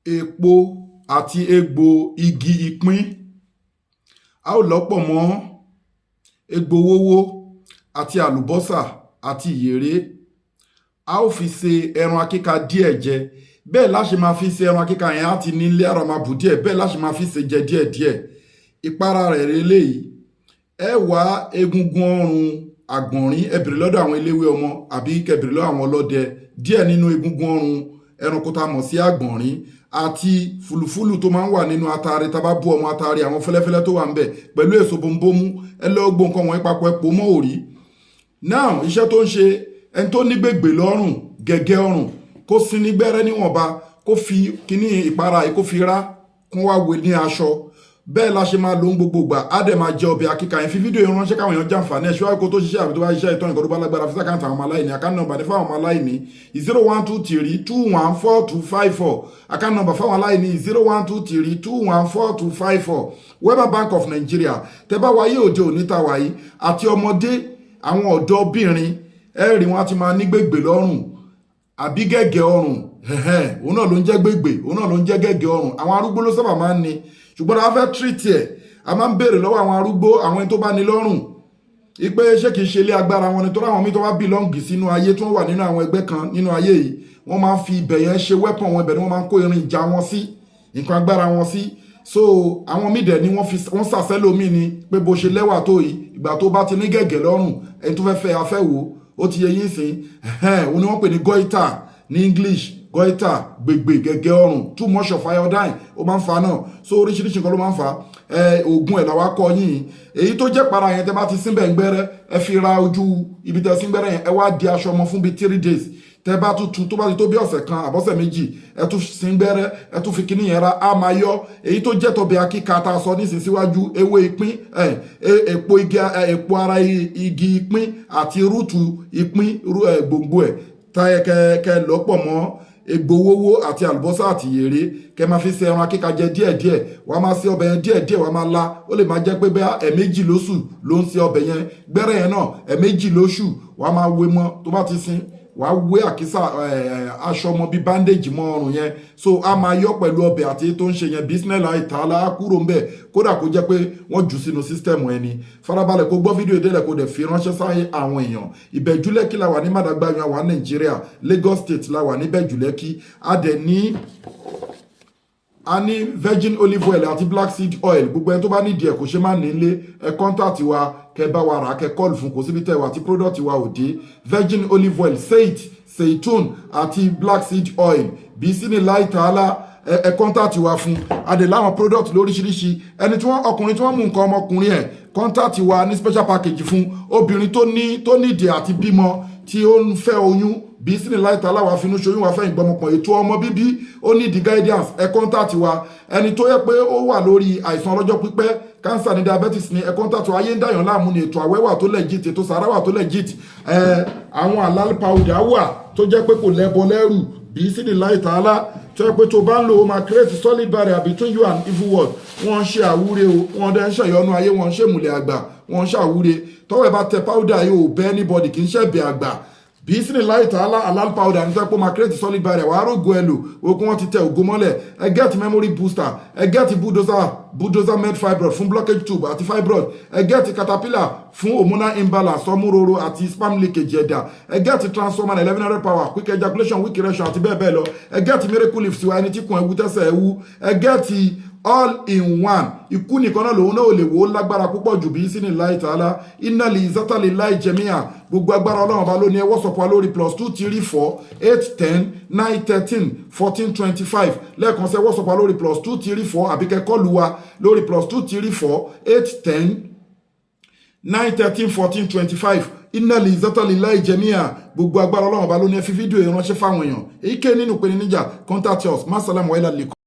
Èpo àti egbò igi ìpín, a ó lọ̀ ọ́ pọ̀ mọ́ egbò owówó àti àlùbọ́sà àti ìyèré. A ó fi se ẹran akíka díẹ̀ jẹ. Bẹ́ẹ̀ la ṣe máa fi se ẹran akíka yẹn, á ti nílé àrọ̀ máa bù díẹ̀. Bẹ́ẹ̀ la ṣe máa fi se jẹ díẹ̀díẹ̀. Ìpara rẹ̀ eléyìí: ẹ wá egungun ọrùn àgbọ̀nrín, ẹ bèrè lọ́dọ̀ àwọn eléwé ọmọ àbí kẹ́ bèrè lọ́dọ̀ àwọn ọlọ́dẹ, díẹ̀ nínú egungun ọrùn ẹranko tá a mọ̀ sí àgbọ̀nrín àti fùlùfúlù tó máa ń wà nínú atare, tá a bá bú ọmọ atare, àwọn fẹ́lẹ́fẹ́lẹ́ tó wà ń bẹ̀, pẹ̀lú èso bombomu. Ẹ lọ́ gbó nǹkan wọ̀nyí papọ̀, ẹ pò mọ́ òrí. Now, iṣẹ́ tó ń ṣe: ẹni tó ní gbègbè lọ́rùn, gẹ̀gẹ́ ọrùn, kó sin ní gbẹ́rẹ́ níwọ̀nba, kó fi kíní ìpara yìí, kó fi rá, kó wá wé ní aṣọ. Bẹ́ẹ̀ la ṣe máa lo ń gbogbo gbà. Á dẹ̀ máa jẹ ọbẹ̀ akíka yẹn. Fi fídíò yẹn ránṣẹ́ káwọn èèyàn jàǹfààní ẹ̀ ṣíwájú kó tó ṣiṣẹ́ àbí tó bá ṣiṣẹ́ ìtọ́. Nǹkan tó bá lágbára, fi sí account àwọn ọmọ aláìní. Account number ní fáwọn ọmọ aláìní: 0123214254. Account number fáwọn aláìní: 0123214254, Wema Bank of Nigeria. Tẹ́ bá wáyé òde òní ta wáyé àti ọmọdé, àwọn ọ̀dọ́bìnrin, ẹ rí wọn á ti máa ní gbègbè lọ́rùn àbí gẹ̀gẹ̀ ọrùn. Òun náà ló ń jẹ́ gbègbè, òun náà ló ń jẹ́ gẹ̀gẹ̀ ọrùn. Àwọn arúgbó ló sábà máa ń ní, ṣùgbọ́n a fẹ́ treat ẹ̀, a máa ń béèrè lọ́wọ́ àwọn arúgbó, àwọn ẹni tó bá ní lọ́rùn, ipe ṣé kìí ṣe ilé agbára wọn ni? Torí àwọn míì tó bá belong sínú ayé, tó wà nínú àwọn ẹgbẹ́ kan nínú ayé yìí, wọ́n máa ń fi ibẹ̀ yẹn ṣe weapon wọn. Ibẹ̀ ni wọ́n máa ń kó irin ìjà wọn sí, nǹkan agbára wọn sí. So àwọn míì dẹ̀ ni wọ́n fi wọ́n sàṣẹ́ lómi ni pé bó ṣe lẹ́wà tó yìí, ìgbà tó bá ti ní gẹ̀gẹ̀ lọ́rùn, ẹni tó fẹ́ fẹ́ afẹ́ wò ó ti yẹ yín sìn. Òun ni wọ́n pè ní goiter ní English. Goiter, gbègbè, gẹ̀gẹ̀ ọrùn, too much of iodine, ó máa ń fa náà. So oríṣiríṣi nǹkan ló máa ń fa. Oògùn ẹ̀ làwa kọ yín. Èyí tó jẹ́ para yẹn, tẹ́ bá ti sínbẹ̀ ń gbẹ́rẹ́, ẹ fi ra ojú ibi tẹ́ síngbẹ́rẹ́ yẹn, ẹ wá di aṣọ ọmọ fún bíi 3 days. Tẹ́ bá tún tu, tó bá ti tó bí ọ̀sẹ̀ kan àbọ̀sẹ̀ 2, ẹ tún sín gbẹ́rẹ́, ẹ tún fi kíní yẹn ra, á máa yọ. Èyí tó jẹ́ tọbẹ̀ akíka tá a sọ nísinsíwájú, ewé ìpín, èpo igi, èpo ara igi ìpín àti root ìpín, gbòǹgbò ẹ̀, táyẹ kẹ lọ́pọ̀ mọ́ egbò wówó àti àlùbọ́sà àti yèrè, kẹ máa fi ṣe ẹran akíka jẹ díẹ̀díẹ̀. Wàá máa ṣe ọbẹ̀ yẹn díẹ̀díẹ̀, wàá máa la. Ó lè máa jẹ́ pé bẹ́ẹ̀ ẹ̀ẹ̀mejì lóṣù ló ń ṣe ọbẹ̀ yẹn, gbẹ́rẹ́ yẹn náà ẹ̀ẹ̀mejì lóṣù, wàá máa wé mọ́. Tó bá ti sin, wàá wé àkísà, aṣọ ọmọ bíi bandage mọ́ ọrùn yẹn. So a máa yọ pẹ̀lú ọbẹ̀ àti tó ń ṣe yẹn. Business ìtàlá kúrò ń bẹ̀, kódà kó jẹ́ pé wọ́n jù sínú system ẹni. Farabalẹ̀ kó gbọ́ fídíò ìdílé, kó dẹ̀ fi ránṣẹ́ sáyé àwọn èèyàn. Ìbẹ̀jú Lẹ́kì la wà ní Màdàgbàyàn, wà Nàìjíríà, Lagos State la wà ní Ìbẹ̀jú Lẹ́kì. A dẹ̀ ní, a ní virgin olive oil àti black seed oil. Gbogbo ẹni tó bá nídìí ẹ, kò ṣe má nílé, ẹ contact wa, kẹ bá wa rà, kẹ call fún. Kò síbi tẹ wà tí product wa ò dé. Virgin olive oil, seit seitun àti black seed oil, bí sínú láì tààlà, ẹ contact wa fún. Adè láwọn product lóríṣiríṣi. Ẹni tí wọ́n, ọkùnrin tí wọ́n mú nǹkan ọmọkùnrin ẹ̀, contact wa ní special package fún. Obìnrin tó ní, tó nídìí àti bímọ, tí ó ń fẹ́ oyún, bí sínú láì tààlà, wà finú ṣoyún, wà fẹ́ ìgbọmọpọ̀, ètò ọmọ bíbí, ó ní di guidance, ẹ contact wa. Ẹni tó yẹ pé ó wà lórí àìsàn ọlọ́jọ́ pípẹ́, cancer ní, diabetes ní, ẹ contact wa. Ayé ń dàyàn láàmú ní, ètò àwẹ̀ wà tó legit, ètò sàrà wà tó legit. Àwọn àlàl powder wà tó jẹ́ pé kò lẹ́bọ lẹ́rù, bí sínú láì tààlà, tó yẹ pé tó bá ń lò ó, máa create solid barrier between you and evil world. Wọ́n ń ṣe àwúre o, wọ́n dẹ́ ń ṣèyọnu ayé, wọ́n ń ṣèmùlẹ̀ àgbà, wọ́n ń ṣàwúre. Tọ́wọ́ ẹ bá tẹ powder yìí, ò bẹ́ anybody, kì í ṣẹ̀bẹ̀ àgbà. Bí sínú láì tààlà, alal powder ní sẹ́pọ̀ máa create solid barrier. Wàá rògo ẹ lò okun, wọn ti tẹ ògo mọ́lẹ̀. Ẹ get memory booster, ẹ get bulldozer, bulldozer med fibroid fún blockage tube àti fibroid, ẹ get caterpillar fún hormonal imbalance, ọmúroro àti sperm leakage ẹ̀dà, ẹ get transformer 1100 power, quick ejaculation, weak erection àti bẹ́ẹ̀ bẹ́ẹ̀ lọ. Ẹ get miracle leaf tiwa, ẹni tí kùn ẹ̀wú, tẹ́sẹ̀ ẹ̀wú. Ẹ get all in one. Ikú nìkan náà lòun náà ò lè wò ó, lágbára púpọ̀ jù. Bí sínú láì tààlà, iná lè zátàlè láì jẹmíà, gbogbo agbára Ọlọ́run ọba lónìí. Ẹ WhatsApp wa lórí +2348109131425. Lẹ́ẹ̀kan sẹ́, WhatsApp wa lórí +234, àbí kẹ́ call wa lórí +2348109131425. Iná lè zátàlè láì jẹmíà, gbogbo agbára Ọlọ́run ọba lónìí. Ẹ fi fídíò ìránṣẹ́ fáwọn èèyàn. Èyíkéyìí nínú ìpèníjà, contact us. Masalam wa ilà lè.